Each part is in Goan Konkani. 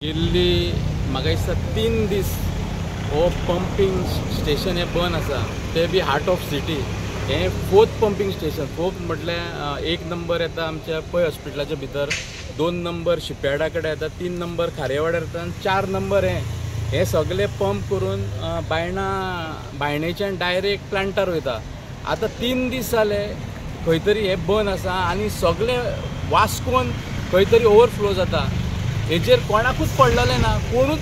गेल्ली म्हाका दिसता 3 दीस हो पंपींग स्टेशन हें बंद आसा, तें बी हार्ट ऑफ सिटी. हें 4th pumping station. 4th म्हटल्यार 1 नंबर येता आमच्या पै हॉस्पिटलाच्या भितर, 2 नंबर शिपयार्डा कडेन येता, 3 नंबर खारेवाड्यार येता आनी 4 नंबर हें. हे सगळे पंप करून बायणा बायणेच्यान डायरेक्ट प्लांटार वयता. आतां 3 दीस जाले खंय तरी हें बंद आसा आनी सगळे वास्कोन खंय तरी ओवरफ्लो जाता. हेजेर कोणाकूच पडलेलें ना, कोणूच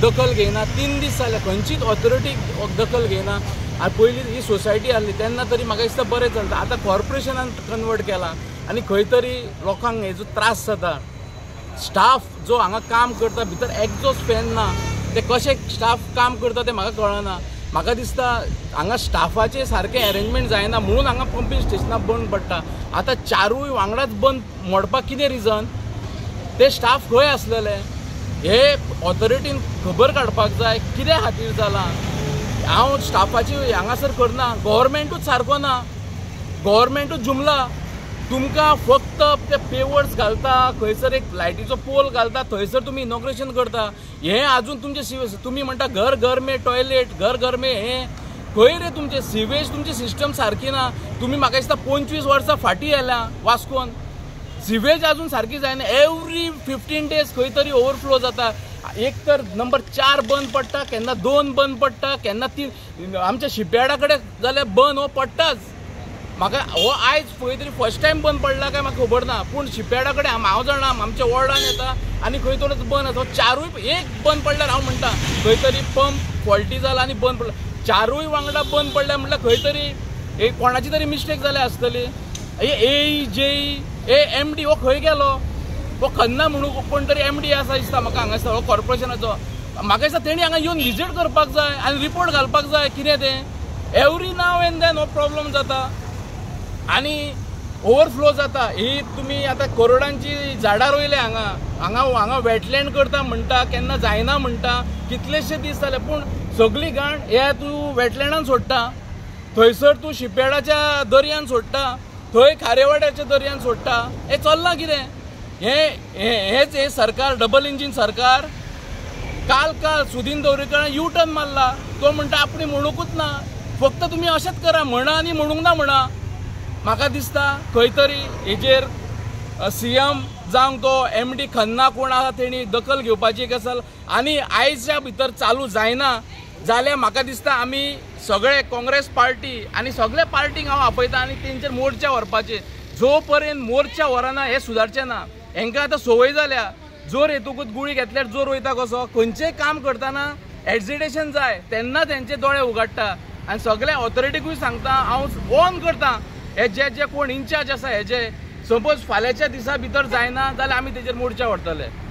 दखल घेयना. 3 दीस जाले खंयचीच ऑथॉरिटी दखल घेयना. आनी पयलीं ही सोसायटी आसली तेन्ना तरी म्हाका दिसता बरें चलता, आतां कॉर्पोरेशनान कन्वर्ट केलां आनी खंय तरी लोकांक हेजो त्रास जाता. स्टाफ जो हांगा काम करता भितर एक्झॉस्ट फॅन ना, ते कशें स्टाफ काम करता तें म्हाका कळना. म्हाका दिसता हांगा स्टाफाचें सारकें एरेंजमेंट जायना म्हणून हांगा पंपींग स्टेशनां बंद पडटा. आतां 4ूय वांगडाच बंद मोडपाक कितें रिजन? ते स्टाफ खंय आसलेले हे ऑथॉरिटीन खबर काडपाक जाय कित्या खातीर जालां. हांव स्टाफाची हांगासर करना, गव्हर्मेंटूच सारको ना, गव्हर्मेंटूच जुमला. तुमकां फक्त ते पेवर्स घालता, खंयसर एक लायटीचो पोल घालता, थंयसर तुमी इनॉग्रेशन करता. हें आजून तुमचें सिवेज, तुमी म्हणटा घर घर में टॉयलेट, घर घर में हें खंय रे तुमचें सिवेज, तुमची सिस्टम सारकी ना. तुमी म्हाका दिसता 25 वर्सां फाटीं आयल्या वास्कोन, सिवेज अजून सारकी जायना. एवरी 15 डेज खंय तरी ओवरफ्लो जाता. एक तर नंबर 4 बंद पडटा, केन्ना 2 बंद पडटा, केन्ना 3. आमच्या शिपयार्डा कडेन जाल्यार बंद हो पडटाच. म्हाका हो आयज खंय तरी फर्स्ट टायम बंद पडला काय म्हाका खबर ना, पूण शिपयार्डा कडेन हांव जाणा आमच्या वॉर्डान येता आनी खंय तरी बंद आसा. 4ूय एक बंद पडल्यार हांव म्हणटा खंय तरी पंप फॉल्टी जाला आनी बंद पडला. 4ूय वांगडा बंद पडल्या म्हटल्यार खंय तरी एक कोणाची तरी मिस्टेक जाल्या आसतली. ए जे ए एम डी हो खंय गेलो? हो खन्ना म्हणून कोण तरी एम डी आसा दिसता म्हाका हांगा, हो कॉर्पोरेशनाचो. म्हाका दिसता तेणी हांगा येवन विजीट करपाक जाय आनी रिपोर्ट घालपाक जाय कितें तें. एवरी नाव एंड then हो प्रॉब्लम जाता आनी ओवरफ्लो जाता. ही तुमी आतां करोडांची झाडां रोयल्या हांगा, हांगा हांगा वेटलँड करता म्हणटा, केन्ना जायना म्हणटा, कितलेशे दीस जाले. पूण सगळी घाण हे तूं वेटलँडान सोडटा, थंयसर तूं शिपयार्डाच्या दर्यान सोडटा, थंय खारेवाड्याच्या दर्यान सोडटा. हें चल्लां कितें? हें हेंच हें सरकार, डबल इंजीन सरकार. काल काल सुदीन दवरीकरान यू टर्न मारला, तो म्हणटा आपणे म्हणूंकूच ना, फक्त तुमी अशेंच करा म्हणा आनी म्हणूंक ना म्हणा. म्हाका दिसता खंय तरी हेजेर सी एम जावं तो एम डी खन्ना कोण आसा तेणी दखल घेवपाची गजाल. आनी आयच्या भितर चालू जायना जाल्यार म्हाका दिसता आमी सगळे काँग्रेस पार्टी आनी सगळे पार्टीक हांव आपयता आनी तेंचेर मोर्चा व्हरपाचे. जो पर्यंत मोर्चा व्हरना हें सुदारचें ना. हेंकां आतां संवय जाल्या, जोर येतकूच गुळी घेतल्यार जोर वयता कसो. खंयचेंय काम करतना एजिटेशन जाय तेन्ना तेंचे दोळे उगाडटा. आनी सगळे ऑथॉरिटीकूय सांगता हांव ऑन करता हे जे जे कोण इन्चार्ज आसा हेजे, सपोज फाल्यांच्या दिसा भितर जायना जाल्यार आमी तेजेर मोर्चा व्हरतले.